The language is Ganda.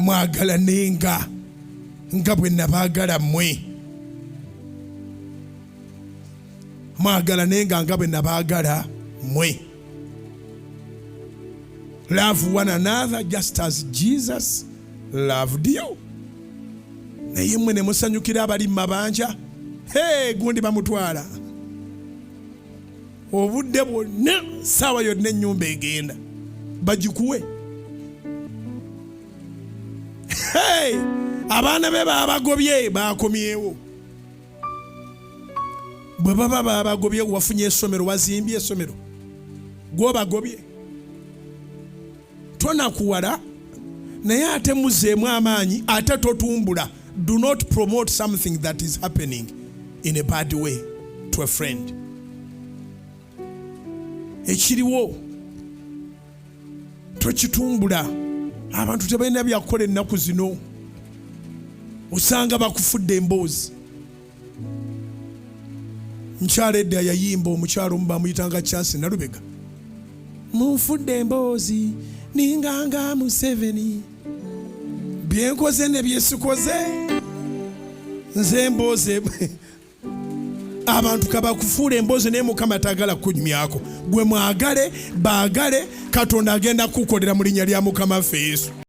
Mwagalanenga nga bwe nabaagala mmwe. Mwagalanenga nga bwe nabaagala mmwe. Love one another just as Jesus loved you. Naye mmwe ne musanyukira abali mu mabanja. Hey, gundi bamutwala obudde bwonna, saawa yonna ennyumba egenda bagikuwe. Hey, abaana be babagobye, bakomyewo. Bwe baba babagobye, wafunye essomero, wazimbye essomero, gwobagobye. Tonakuwala, naye ate muzeemu amaanyi, ate totumbula. Do not promote something that is happening in a bad way to a friend. Ekiriwo tokitumbula. Abantu tebalina byakukola ennaku zino, osanga bakufudde emboozi. Mukyala edda yayimba, omukyalo omu bamuyitanga Chance Nalubega, "Munfudde emboozi ninganga Museveni, byenkoze ne byesikoze nze emboozi." Abantu kabakufuula emboozi, naye Mukama tagala kukunyumyako. Gwe mwagale, baagale, Katonda agenda kukukolera mu linnya lya Mukama ffe Yesu.